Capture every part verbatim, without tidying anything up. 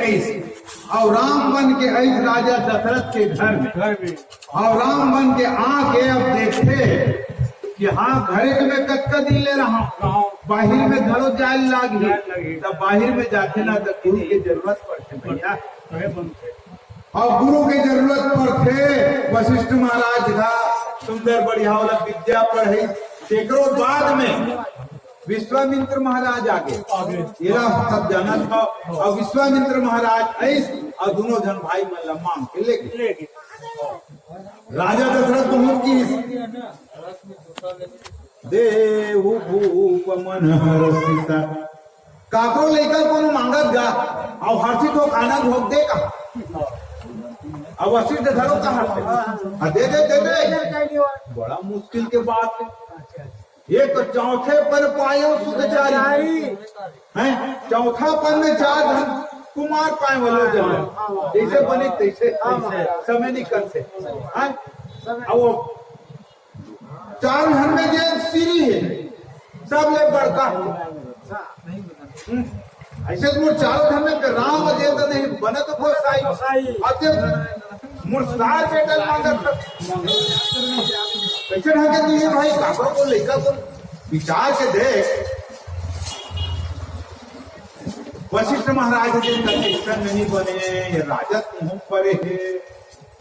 अउ राम बन के अइस राजा दशरथ के घर में। घर में। अउ राम बन के आके अब देखथे कि हाँ, घरे के में कतका दिन ले रहा, बाहिर में घलो जाए लागही। जाए लागही। तब बाहिर में जाथे ना, तब गुरु के जरूरत पड़थे भैया। अउ गुरु के जरूरत पड़थे। वशिष्ठ महाराज का सुंदर बढ़िया वाला विद्या पढ़े, तेकरो बाद में विश्वामित्र महाराज आगे। आगे। एला सब जानत हव। अउ विश्वामित्र महाराज अइस अउ दुनों झन भाई मन ला मांग के लेगे। लेगे। राजा दशरथ बहुत किहिस, देहु भूप मन हरषिता। काकरो लइका कोनो मांगत गा, अउ हरषित हो आनंद हो दे का। अब वशिष्ठ धरो कहा, आ, दे दे, दे दे। बड़ा मुश्किल के बात है। एक तो चौथे पन पायो सुखचारी, हैं? चौथा पन में चार झन कुमार पाए वाले जन, जैसे बने तैसे, समय निकलते, हैं? अब वो चार झन में जे श्री है, सबले बड़का। हम्म। अइसे तो मोर चारों झन में राम दे तो नहीं बने तो बहुत साई। अब जब मोर सार बेटा मांगत था, कैसे ढंग के दिए भाई, काका को लेकर तो विचार के देख। वशिष्ठ महाराज जी का शिक्षण नहीं बने, ये राजा तुम परे है।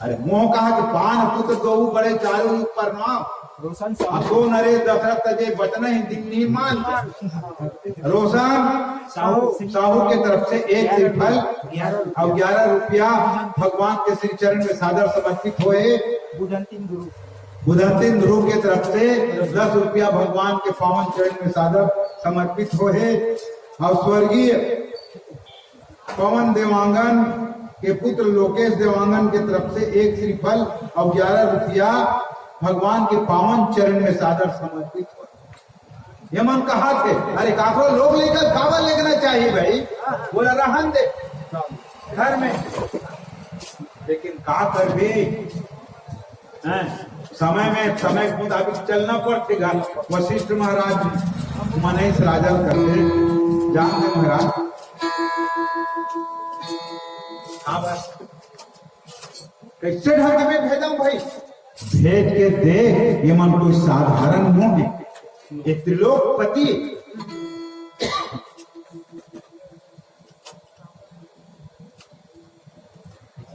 अरे मोह कहा कि पान पुत्र दो बड़े चारों ऊपर नाम। रोशन साहू। असो नरे दशरथ तजे बचन ही दिन नहीं मान। रोशन साहू। साहू के तरफ से एक श्रीफल और ग्यारह रुपया भगवान के श्री चरण में सादर समर्पित होए। बुधंतिन गुरु। बुधंतिन गुरु के तरफ से दस रुपया भगवान के पावन चरण में सादर समर्पित होए। और स्वर्गीय पवन देवांगन के पुत्र लोकेश देवांगन के तरफ से एक श्रीफल और ग्यारह रुपया भगवान के पावन चरण में सादर समर्पित हो। ये मन कहा थे, अरे काकरो लोग लेकर काबर लेगना चाहिए भाई, बोला रहन दे घर में, लेकिन का करबे, हैं? समय में, समय के मुताबिक चलना पड़थे गा। वशिष्ठ महाराज मनई से राजा ल करथे, जान दे महाराज। हाँ बस। कैसे ढंग में भेजो भाई? भेज के देख, ये मन कोई साधारण नोहे, ये त्रिलोकपति।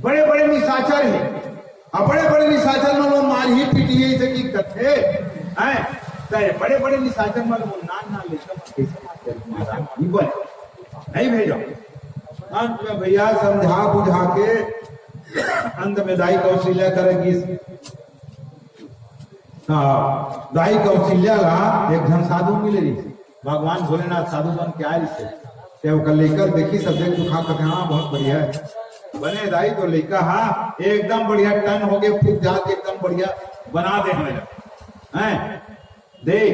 बड़े बड़े निशाचर हे, अउ बड़े बड़े निशाचर मन ला मारही पीटही, अइसे कि कथे, हैं? त बड़े बड़े निशाचर मन ला नान नान लइका मन कइसे मारथे? नहीं बने, नहीं भेजो। अंत में भैया समझा बुझा के अंत में दाई कौशल्या करा गिस। हाँ, दाई कौशल्या ला एक झन साधु मिले रहिस। भगवान भोलेनाथ साधु बन के आए रहिस। ते ओकर लइका देखिस, सब देख दुखा कथे, हाँ, बहुत बढ़िया है। बने दाई तो लइका, हाँ, एकदम बढ़िया टन हो गए, फूट जात एकदम बढ़िया बना दे हमें। हैं? देख,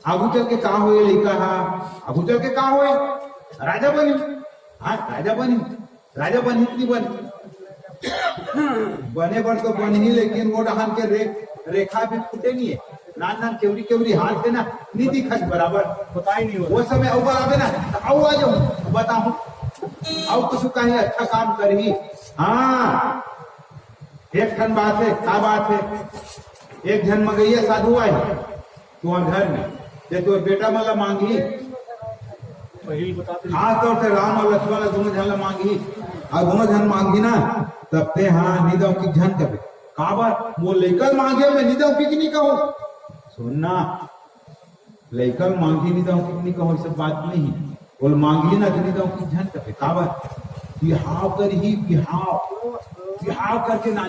आगू चल के का होए लइका, हाँ, आगू चल के का होए? राजा बनी। हाँ, राजा बनी। राजा बनही कि नहीं बन? बने बर तो बनही, लेकिन वो डहन के रे-, रेखा भी फूटे नहीं है। नान नान केवरी केवरी हाथ है ना, नहीं दिखत बराबर। बताई नहीं होता। वो समय अउ बराबर ना, तो अउ आ जाऊं, बताऊं। अउ कुछ कहीं अच्छा काम करही। हाँ, एक ठन बात है, का बात है? एक झन मगैया साधु आए, तुम्हार घर में, ते तोर बेटा मन ला मांगही। पहिल बता दे। खास तौर से राम और लक्ष्मण ला, दोनों झन ला मांगही, अउ दोनों झन मांगही ना, तब ते हाँ, नी दव कि झन कबे। काबर? मोर लइका मांगे, मैं नी दव कि नी कहूँ। सुन ना, लइका मांगही नी दव कि नी कहूँ, ये सब बात नहीं। बोल मांगही ना, नी दव कि झन कबे। काबर? बिहाव करही, बिहाव। बिहाव करके ना,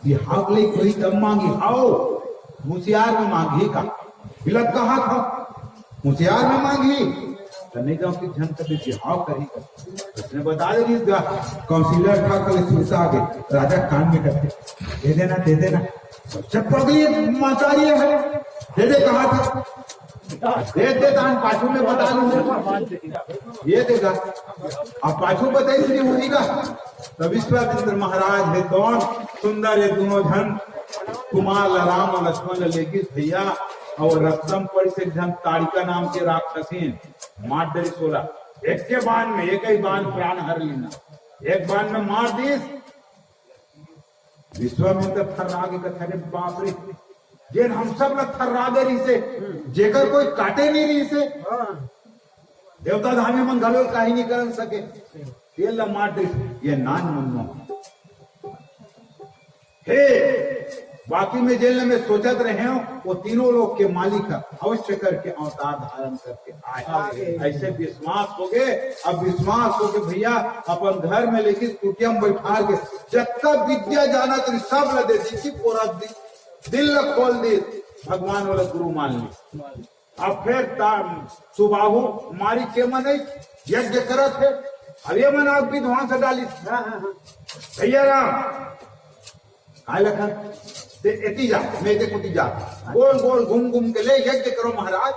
बिहाव के लइक होही तब मांगही। आओ, होशियार में मांगही का? बिलत कहा था, होशियार में मांगही, त नहीं दव कि झन कबे बिहाव करही का। उसने बता दे रही गा, कौशल्या ठाकुर सुरता आगे, राजा कान में करते, दे देना, दे देना। अच्छा पगली महतारी है, दे दे कहा था। दे दे, तान पाछू में बता दूं। ये देगा। अब पाछू बताई नहीं होई गा। तो विश्वामित्र महाराज हे कौन? सुंदर हे दोनों झन। कुमार ला राम और लक्ष्मण ला लेगिस भैया, और रस्तम पड़िस एक झन ताड़िका नाम के राक्षसीन, मार डरिस ओला। एक के बाण में, एक ही बाण प्राण हर लीना। एक बान में मार दिस। विश्वामित्र थर्रा के कथे, "अरे बाप रे, जेन हम सब ला थर्रा दे रहिसे, जेकर कोई काटे नहीं रहिसे।" देवता धामी मन घलो काही नहीं करन सके, तेन ला मार दिस, ये नान मुन्नो। हे, बाकी में जेन ला मैं सोचत रहे हूँ, वो तीनों लोक के मालिक ह, अवश्य करके अवतार धारण करके आए। आए। ऐसे विश्वास हो गए। अब विश्वास हो गए भैया, अपन घर में लेके कुटिया में बैठा के जत्ता विद्या जानत रही, सब ला दे दी, पूरा दि-, दिल ला खोल दी, भगवान वाला गुरु मान ली। अब फिर ता-, सुबाहु मारी के मन है, यज्ञ करत है। अब ये मन आग विध्वंस डाली। हाँ, हाँ, हाँ। भैया राम, काय लखन? ते एती जा, मैं एती कोती जा। गोल गोल घूम घूम के ले यज्ञ करो महाराज।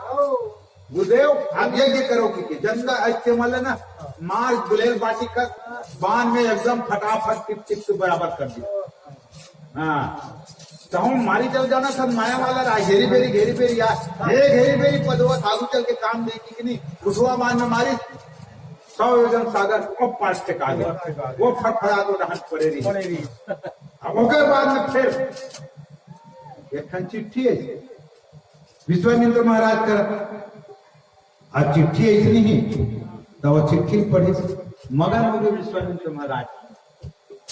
गुरुदेव, आप यज्ञ करो कि, कि जनता आज के मन ना मार गुलेल बाटी कर, बान में एकदम फटाफट टिप टिप के बराबर कर दिया। हाँ, तो हम मारी चल जाना सब माया वाला रहा, घेरी बेरी, घेरी बेरी आ, ये घेरी बेरी पदवा आगू चल के काम दे कि नहीं, उठवा बान में मारी सौ योजन सागर, वो पास टेका गया, वो फटफड़ा तो रहन पड़े रही। पड़े रही। अब ओकर बाद में फिर एक ठन चिट्ठी है विश्वामित्र महाराज कर, आ चिट्ठी ऐसने ही, तो वो चिट्ठी पढ़िस, मगन हो गए विश्वामित्र महाराज।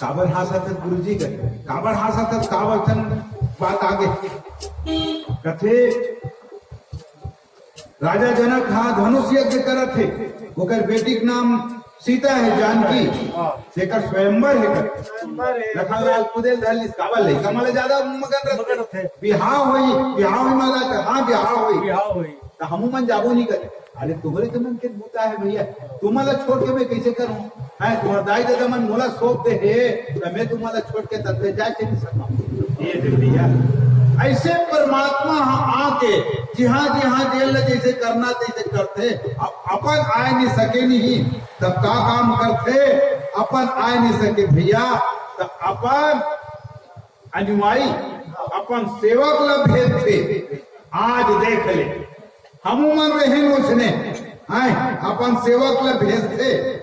काबर हांसत हस गुरुजी के, काबर हांसत हस, काबर चंद बात आगे। कथे, राजा जनक हा धनुष यज्ञ करत हे, ओकर बेटी के नाम सीता है जानकी, हाँ। तेकर स्वयंवर है कर। स्वयंवर है। लखनलाल कुदेल धर लिस, काबर लइका मन ले ज्यादा मगन रथे। मगन रथे। बिहाव होई, बिहाव होई महाराज, हाँ बिहाव होई। बिहाव होई। त हमू मन जाबो नहीं करे। अरे तुम्हरे तो मन के बूता है भैया, तुमला छोड़ के मैं कैसे करूं? हैं, तुम्हारा दाई दादा मन मोला सौंप दे हे, तो मैं तुम्हाला छोड़ के तत्ते जाए के नहीं सकता। ये दे भैया, ऐसे परमात्मा हा आके जिहां जिहां जेल ले जैसे करना तैसे करथे, अब अपन आए नहीं सके नहीं, तब का काम करथे? अपन आए नहीं सके भैया, तब अपन अनुयायी, अपन सेवक ला भेजथे। आज देख ले, हमू मन रहेन ओसने, हैं, अपन सेवक ला भेजथे,